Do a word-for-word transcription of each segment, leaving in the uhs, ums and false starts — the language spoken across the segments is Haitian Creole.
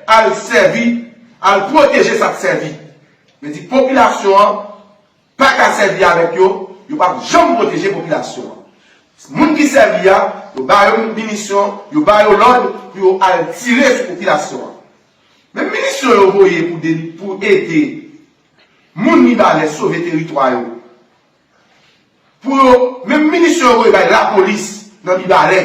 al sèvi, al pwoteje sa k sèvi. Men di popilasyon an pa ka sèvi avèk yo, yo p ap janm pwoteje popilasyon an. Moun ki sèvi a, yo ba yo minisyon, yo ba yo lòd pou yo al tire sou popilasyon an. Men minisyon yo voye pou, pou ede moun Mibalè sove teritwa yo. Pou yo, menm minisyon yo voye bay lapolis nan Mibalè.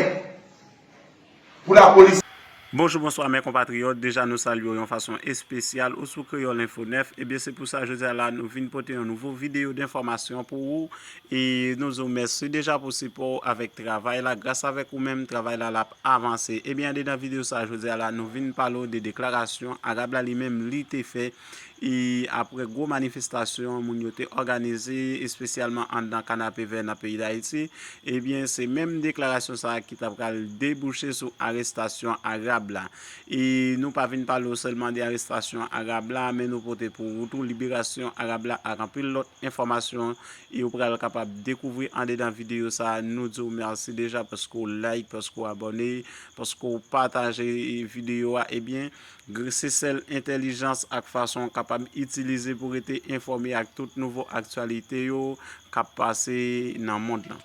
Pou lapolis. Bonjou, bonswa, mè konpatriyòt. Deja, nou salye w yon fason espesyal ou sou Kreyòl Enfo nèf. Ebyen, se pou sa, jodi a la, nou vin pote yon nouvo videyo d enfòmasyon pou ou. E nou di w mèsi deja pou sipò w avèk travay la. Gras avèk ou menm, travay la, l ap avanse. Ebyen, andedan videyo sa, jodi a la, nou vin pale w de deklarasyon Arab la li menm li te fè. E apre gwo manifestasyon moun yo te òganize, espesyalman anndan Kanapevè nan peyi Dayiti, ebyen, se menm deklarasyon sa a ki ta pral debouche sou arestasyon Arab la. E nou pa vin pale w sèlman de arestasyon Arab la, men nou pote pou ou tou liberasyon Arab la ak anpil lòt enfòmasyon e ou pral kapab dekouvri andedan videyo sa a. Nou di w mèsi deja paske w like, paske w abòne, paske w pataje videyo a. Ebyen, se sèl entèlijans ak fason w kapab itilize pou rete enfòme ak tout nouvo aktyalite yo k ap pase nan mond lan.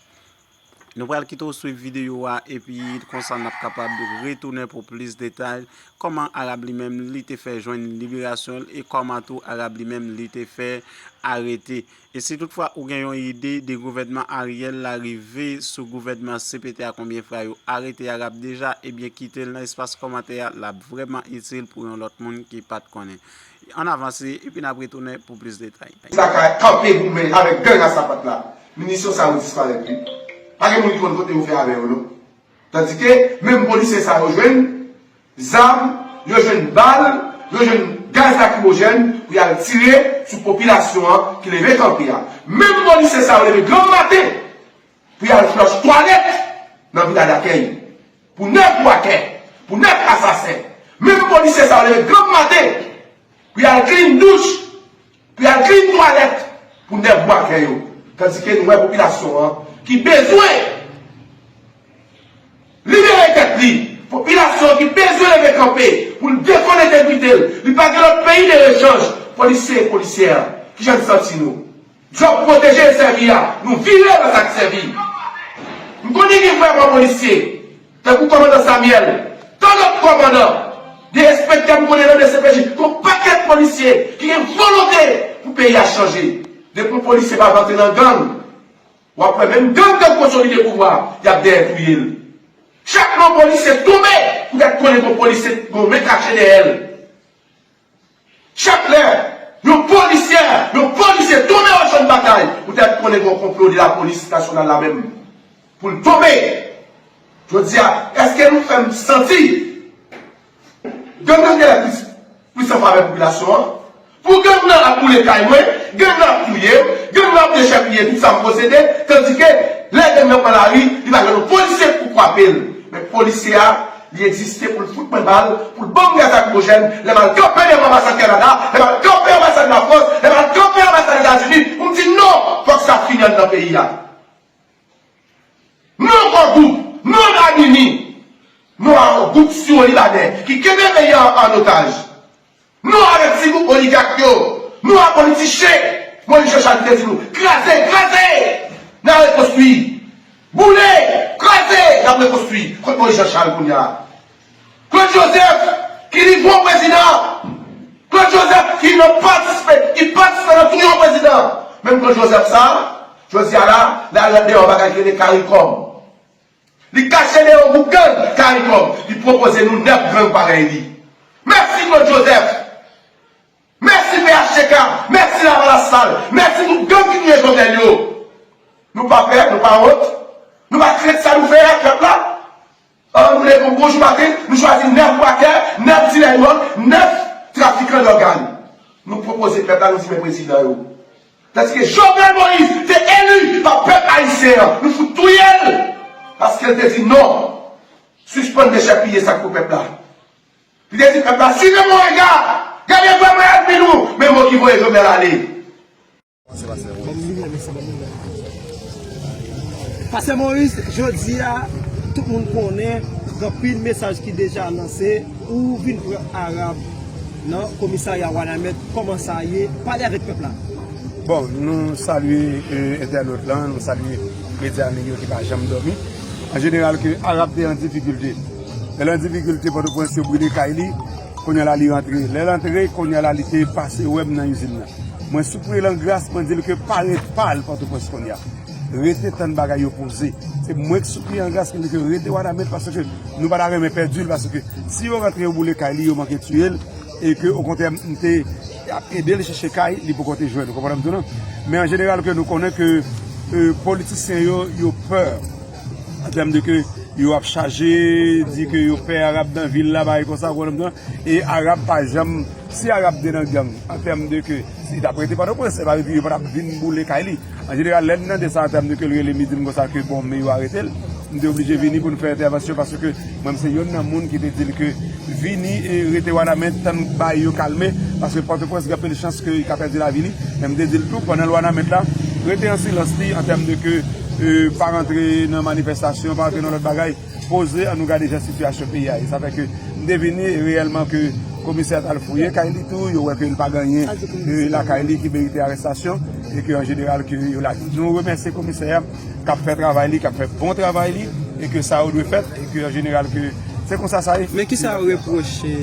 Nou pral kite w swiv videyo a epi konsa n ap kapab retounen pou plis detay kòman Arab li menm li te fè jwenn liberasyon l e kòman tou Arab li menm li te fè arete. E si toutfwa ou gen yon ide de gouvènman Ariel la rive sou gouvènman C P T a konbyen fwa yo arete Arab deja, ebyen kite l nan espas kòmantè a, l ap vrèman itil pou yon lòt moun ki pa t konnen. Ann avanse epi n ap retounen pou plis detay. Sa ka kanpe goumen avèk gang a sapat la. Minisyon sa yo disparèt wi. Pa gen moun ki konn kote yo fè avè yo non. Tandike menm polisye sa yo jwenn zam, yo jwenn bal, yo jwenn gaz lakrimojèn pou y al tire sou popilasyon an ki leve kanpe a. Menm polisye sa yo leve granm maten pou y al flòch twalèt nan Vila Dakèy pou nèf bwakè, pou nèf asasen. Menm polisye sa yo leve granm maten pou y al klin douch, pou y al klin twalèt pou nèf bwakè yo. Tandike nou wè popilasyon an ki bezwen libere tèt li. Popilasyon an ki bezwen leve kanpe pou l defann entegrite l. Li pa gen lòt peyi de rechanj. Polisye e polisyè, kijan n santi nou? Djòb pwoteje e sèvi a, nou vire nan sa k sèvi. M konnen gen vrèman polisye, tankou kòmandan Samuel, tan lòt kòmandan, de enspektè m konnen nan D C P J, gen yon pakèt polisye ki gen volonte pou peyi a chanje. Depi yon polisye pa rantre nan gang, w ap wè menm gang k ap konsolide pouvwa, y ap dèyè touye l. Chak lè yon polisye tonbe, ou dèt konnen gen yon polisye, gen yon men kache dèyè l. Chak lè yon polisye, yon polisye tonbe o chan batay, ou dèt konnen gen yon konplo de lapolis nasyonal la menm pou l tonbe. Jodi a, èske nou fè m santi gang nan genlè plis, plis an favè popilasyon an? Pou gang nan ap boule kay mwen, gang nan ap touye m, gang nan ap dechèpiye tout sa m posede, tandike lè gang nan pran lari, li pa jwenn yon polisye pou kwape l. Men polisye a, li egziste pou l fout mwen bal, pou l ban m gaz lakrimojèn, lè m al kanpe devan anbasad Kanada, lè m al kanpe anbasad Lafrans, lè m al kanpe anbasad Etazini, pou m di non, fòk sa fini anndan peyi a. Non Kògou, non Damini, non a yon gwoup siwo libanè ki kenbe peyi a an otaj. Non avèk ti gwoup oligak yo, non a politichen Moïse Jean Charles ki te di nou, kraze, kraze, n a rekonstwi. Boule, kraze, n ap rekonstwi. Kot Moïse Jean Charles kounye a? Claude Joseph, ki li bon prezidan. Claude Joseph, ki nan patisipe, ki patisipe nan touye yon prezidan. Menm Claude Joseph sa, jodi a la, l al deyò bagay ki rele CARICOM. Li kache dèyè yon gwoup gang, CARICOM. Li pwopoze nou nèf gang parèy li. Mèsi Claude Joseph. Mèsi P H T K. Mèsi Lavalas Sal. Mèsi tout gang ki touye Jovenel yo. Nou pa pè, nou pa wont. Nou pa krent sa nou fè a, pèp la. An, nou leve yon bon jou maten, nou chwazi nèf bwakè, nèf dilè dwòg, nèf trafikan dògàn. Nou pwopoze pèp la, nou di men prezidan yo. Tandike Jovenel Moïse te eli pa pèp ayisyen an, nou fout touye l. Paske l te di non. Sispann dechèpiye sa k pou pèp la. Li te di pèp la, suivez mon regard, gade vwè mwen ènmi nou, men mo ki voye Jovenel ale. Pastè Moïse, jodi a, tout moun konnen, gen anpil mesaj ki deja lanse, Ou vin pran Arab nan komisarya Wanament, kòman sa ye? Pale avèk pèp la. Bon, nou salye, eh, entènòt lan, nou salye medya nèg yo ki pa janm dòmi. An jeneral, ke Arab te an difikilte. Lè l an difikilte, Pòtoprens, yo brile kay li, kounye a la li rantre. Lè l antre, kounye a la li te pase wè m nan izin nan. Mwen sipli l an gras, mwen di l ke pa ret pa al Pòtoprens kounye a. Rete tann bagay yo poze. Se mwen k sipli an gras, ki di ke rete Wanament, paske nou pa ta renmen pèdi l, paske si yo rantre yo boule kay li, yo manke tiye l, e ke okontrè m te ap ede l chèche kay, li poko te jwenn, ou konprann m tou non? Men an jeneral ke nou konnen ke, eh, politisyen yo, yo pè, an tèm de ke yo ap chaje, di ke yo pè Arab nan vil la, bagay konsa, ou konprann m tou non? E Arab pa janm, si Arab te nan gang, an tèm de ke, si li t ap rete Pòtoprens, se pa di yo pa t ap vin boule kay li. An jeneral, lè n tande sa an tèm de ke l rele m, li di m konsa ke bon, men yo arete l. M te oblije vini pou n fè entèvansyon paske mwen, m se youn nan moun ki te di l ke vini e rete Wanament, tann bagay yo kalme, paske Pòtoprens gen anpil chans ke li ka pèdi lavi li. Men m te di l tou, pandan l Wanament la, rete an silans li, an tèm de ke, eh, pa rantre nan manifestasyon, pa rantre nan lòt bagay. Poze, ann nou gade jan sitiyasyon peyi a ye. Sa fè ke m te vini e reyèlman ke komisè a t al fouye kay li tou, yo wè ke l pa gen anyen, eh, lakay li ki merite arèstasyon, e ke an jeneral ke yo lage. Nou remèsye komisè a k ap fè travay li, k ap fè bon travay li, e ke sa yo dwe fèt, e ke an jeneral ke se konsa sa ye. Men kisa yo repwoche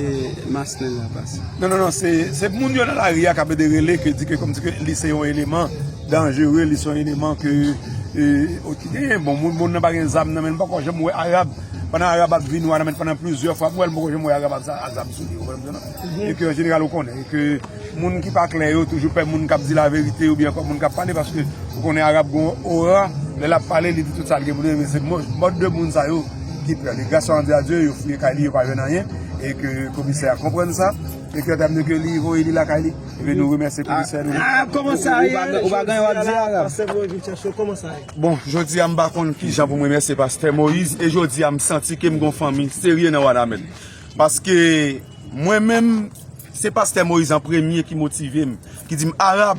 Maslen la pase? Non, non, non, se, se moun yo nan lari a k ap ede rele, ke di ke kòmsi ke li se yon eleman danjere, li se yon eleman ke, eh, ki genyen. Bon, moun, moun nan pa gen zam nan men l, m poko janm wè Arab. Pandan Arab ap vin Wanament pandan plizyè fwa, m wè l, m poko janm wè Arab ap za-, ak zam sou li, ou konprann m tou non? E ke an jeneral ou konnen, e ke moun ki pa klè yo toujou pè moun k ap di laverite oubyen ankò moun k ap pale, paske ou konnen Arab gon ora, lè l ap pale, li di tout sa l gen pou li, men se mò-, mòd de moun sa yo ki pè li. Gras a Dye, yo fouye kay li, yo pa jwenn anyen, e ke komisè a konprann sa, e ke an tèm de ke li voye li lakay li, ebyen nou remèsye komisè nou. Ah, kòman sa ye? Ou pa, ou pa gen w ap di Arab? Pastè Moïse vin chèche w, kòman sa ye? Bon, jodi a m pa konn kijan pou m remèsye pastè Moïse, e jodi a m santi ke m gon fanmi serye nan Wanament. Paske mwen menm, se pastè Moïse an premye ki motive m, ki di m, Arab,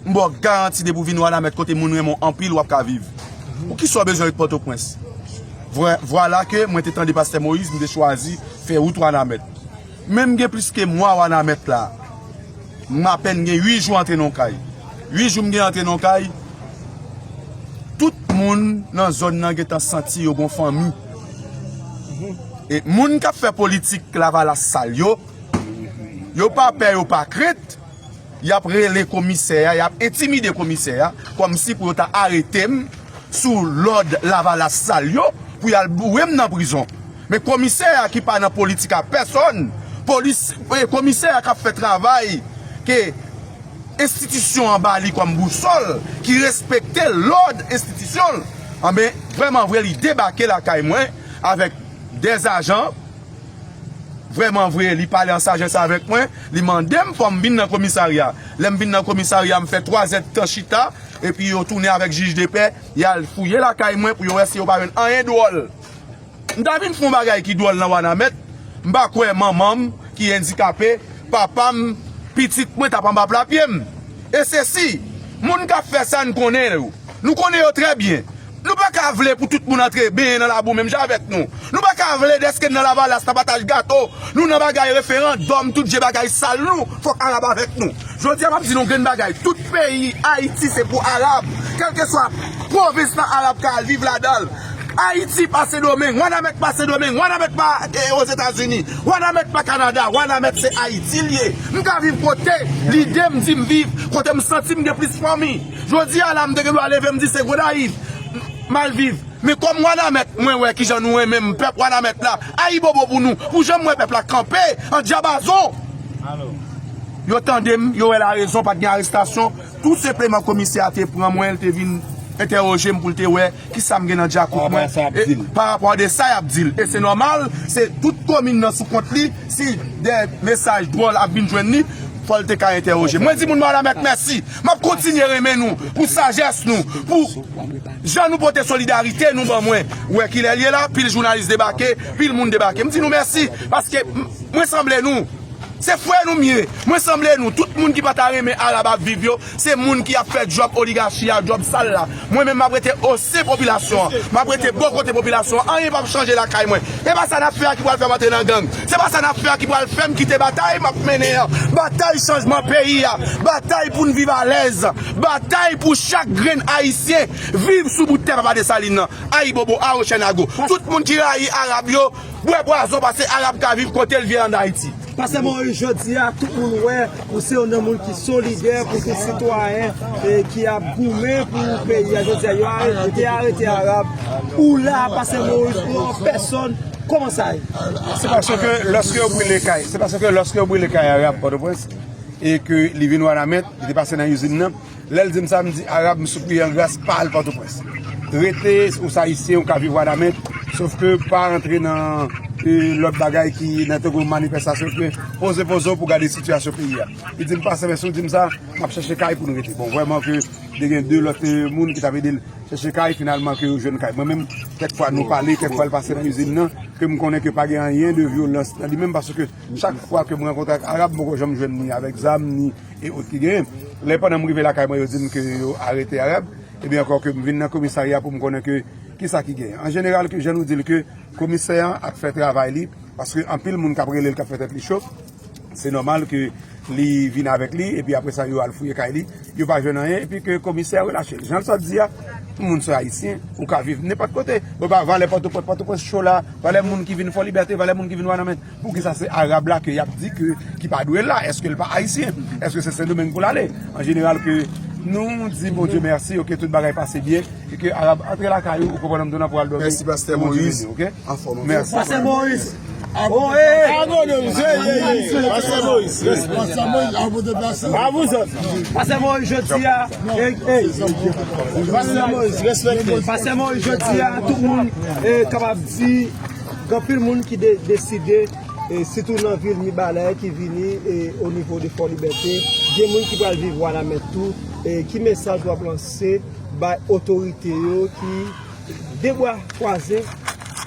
m ba w garanti depi w vin Wanament kote moun renmen w anpil, w ap ka viv. Poukisa w bezwen ret Pòtoprens? Vwa-, vwala ke mwen te tande pastè Moïse, m te chwazi fè wout Wanament. Men m gen plis ke mwa Wanament la. M apèn gen uit jou antre nan kay. Uit jou m gen antre nan kay. Tout moun nan zòn nan gentan santi yo gon fanmi. E moun k ap fè politik Lavalas sal yo, yo pa pè, yo pa krent. Y ap rele komisè a, y ap entimide komisè a, kòmsi pou yo ta arete m sou lòd Lavalas sal yo, pou y al boure m nan prizon. Men komisè a ki pa nan politik a pèsòn, polis, e komisè a k ap fè travay ke enstitisyon an ba li kòm bousòl, ki respekte lòd enstitisyon l, anben, vrèman vre, li debake lakay mwen avèk dèzajan. Vrèman vre, li pale an sajès avèk mwen, li mande m fò m vin nan komisarya. Lè m vin nan komisarya, m fè twa zèdtan chita, epi yo tounen avèk jij de pè, y al fouye lakay mwen pou yo wè si yo pa jwenn anyen dwòl. M ta vin fè yon bagay ki dwòl nan Wanament, m pa kwè manman m ki andikape, papa m, pitit mwen t ap anba pla pye m. E se si, moun k ap fè sa, n konnen yo. Nou konnen yo trè byen. Nou pa ka vle pou tout moun antre benyen nan labou menm jan avèk nou. Nou pa ka vle dèske n nan Lavalas, nan pataj gato, nou nan bagay referandòm, tout je bagay sal nou, fòk Arab avèk nou. Jodi a, m ap di nou grenn bagay, tout peyi Ayiti se pou Arab, kèlkeswa pwovens nan Arab ka al viv ladan l. Ayiti pa Sendomeng, Wanament pa Sendomeng, Wanament pa, eh, Ozetazini, Wanament pa Kanada, Wanament se Ayiti l ye. M ka viv kote lide m di m viv, kote m santi m gen plis fanmi. Jodi a la, m te gen dwa leve m di se Gonayiv, m al viv. Men kòm Wanament, mwen wè kijan nou renmen m, pèp Wanament la, ayibobo pou nou, pou jan m wè pèp la kanpe an djabazon. Yo tande m, yo wè larezon, pa t gen arestasyon. Tou senpleman, komisè a te pran mwen, l te vin entèwoje m pou l te wè kisa m gen nan djakout mwen. Pa rapò a sa y ap di l. E pa rapò a de sa y ap di l. E se nòmal, se tout komin nan sou kont li, si de mesaj dwòl ap vin jwenn li, fò l te ka entèwoje m. Mwen di moun Wanament mèsi. M ap kontinye renmen nou pou sajès nou, pou jan nou pote solidarite nou ban mwen. Ou wè kilè l ye la, pil jounalis debake, pil moun debake. M di nou mèsi, paske m-, mwen sanble nou. Se frè nou m ye. Mwen sanble nou. Tout moun ki pa ta renmen Arab ap viv yo, se moun ki ap fè djòb oligachi a, djòb sal la. Mwen menm, m ap rete o sen popilasyon an. M ap rete bò kote popilasyon an. Anyen p ap chanje lakay mwen. E pa sa n ap fè a ki pral fè m antre nan gang. Se pa sa n ap fè a ki pral fè m kite batay m ap mennen an. Batay chanjman peyi a. Batay pou n viv alèz. Batay pou chak grenn Ayisyen viv sou bout tè Papa Desalin nan. Ayibobo, Awochènago. Tout moun ki rayi Arab yo, bwè pwazon, paske Arab ka viv kote l vle ann Ayiti. Pastè Moïse, jodi a, tout moun wè ou se youn nan moun ki solidè pou tout sitwayen, e, ki ap goumen pou peyi a. Jodi a, yo arete, te arete Arab. Ou la, Pastè Moïse, ou an pèsòn, kòman sa ye? Se paske lòske yo brile kay, se paske lòske yo brile kay Arab Pòtoprens, e ke li vin Wanament, li te pase nan izin nan, lè l di m sa, m di, Arab, m sipriye an gras, pa al Pòtoprens. Rete, ou se Ayisyen, ou ka viv Wanament, sòf ke pa antre nan, e, lòt bagay ki nan tankou manifestasyon, ke poze poze w pou gade sitiyasyon peyi a. Li di m, Pastè, men si w di m sa, m ap chèche kay pou n rete. Bon, vrèman ke te gen de lòt, e, moun ki t ap ede l chèche kay, finalman ke yo jwenn kay. Mwen menm, kèk fwa nou pale, kèk fwa l pase nan izin nan, ke m konnen ke pa gen anyen de vyolans nan li menm, paske chak fwa ke m rankontre ak Arab, m poko janm jwenn ni avèk zam, ni e ot ki genyen. Lè pandan m rive lakay mwen, yo di m ke yo arete Arab, ebyen ankò ke m vin nan komisarya pou m konnen ke kisa ki genyen. An jeneral, ke jan nou di l ke komisè an ap fè travay li, paske anpil moun k ap rele l k ap fè tèt li cho, se nòmal ke li vin avèk li, epi apre sa, yo al fouye kay li, yo pa jwenn anyen, epi ke komisè a relache l. Jan l sot di a, moun se Ayisyen, ou ka viv nenpòt kote. Bon, pa valè Pòtoprens, Pòtoprens cho la, valè moun ki vin Fò Libète, valè moun ki vin Wanament. Poukisa se Arab la ke y ap di ke, ki pa dwe la? Èske l pa Ayisyen? Èske se Sendomeng pou l ale? An jeneral, ke nou di Bondye mèsi, oke, tout bagay pase byen, e ke Arab antre lakay ou, ou konprann, m tounen pou al dòmi. Mèsi, Pastè Moïse. Oke? Anfòm, anfòm. Mèsi. Pastè Moïse. Abòne, msye, ye, ye. Pastè Moïse, respè. Pastè Moïse, a vous déplacer. A vous autres. Pastè Moïse, jodi a, ey, ey. Pastè Moïse, respekte. Pastè Moïse, jodi a, tout moun, e, kapab di, gen anpil moun ki de-, deside, e, sitou nan vil Mibalè ki vini, e, o nivo de Fò Libète, gen moun ki pral viv Wanament tou, e, ki mesaj w ap lanse bay otorite yo ki de bwa kwaze,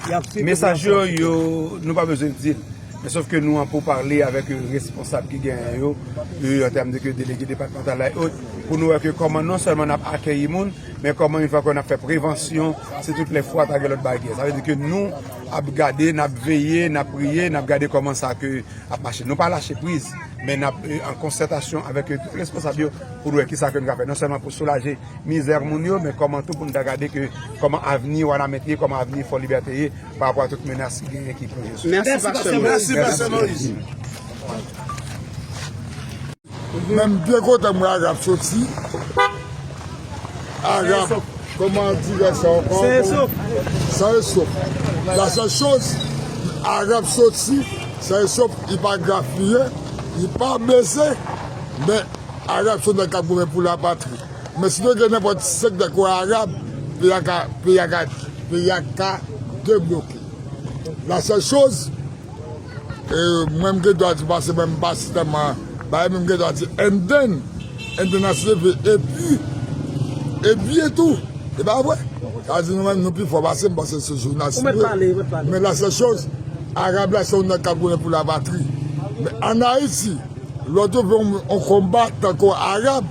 y ap swiv popilasyon? Mesaj yo, yo, nou pa bezwen di l. Men sòf ke nou an pou pale avèk, e, responsab ki genyen yo, e, an tèm de ke delege depatmantal la e ot, pou nou wè ke kòman non sèlman n ap akeyi moun, men kòman yon fwa ke n ap fè prevansyon, si tout lè fwa ta gen lòt bagay. Sa vle di ke nou ap gade, n ap veye, n ap priye, n ap gade kòman sa ke ap mache. Nou pa lache priz, men n ap, e, an konsètasyon avèk, e, tout responsab yo pou nou wè kisa ke nou ka fè. Non sèlman pou soulaje mizè moun yo, men kòman tou pou n ta gade ke kòman avni Wanament ye, kòman avni Fò Libète ye, pa rapò a tout menas ki genyen ki plonje sou. Mèsi, Pastè Moïse. Mèsi, Pastè Moïse. Menm byen kontan mwen Arab soti. Arab, kòman di lè sa ankò? San e sof. San e sof. La sèl choz, Arab soti, san e sof, li pa grafiye, li pa blese, men Arab se yon nèg k ap goumen pou lapatri. Men si nou gen nenpòt senk nèg kon Arab, peyi a ka, peyi a ka, peyi a ka debloke. La sèl choz, e, mwen m gen dwa di pase mwen m pa sitèlman bagay, men m gen dwa di and then, and then a se leve, epi, e byen tou. E pa vre? Sa di nou menm nou pi fò pase m, paske se jounalis nou ye. Men la sèl choz, Arab la se yon nèg k ap goumen pou lapatri. Men ann Ayiti, lè w twouve yon, yon konba tankou Arab,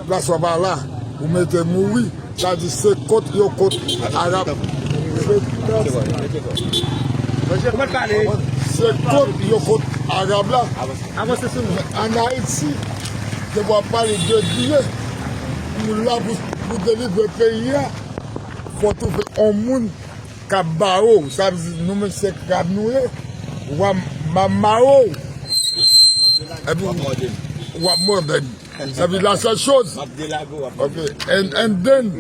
plas ou pa la, ou mete mouri, sa di se kont yo kont Arab. Se kont yo kont Arab la. Ann Ayiti, depi w ap pale de goumen, pou la pou, pou delivre peyi a, fò w twouve yon moun k ap bare w. Sa vle di nou menm se krab nou ye. W ap, m ap mare w. Epi w ap mòde m. Sa vle di la sèl choz. Ok. And, and then,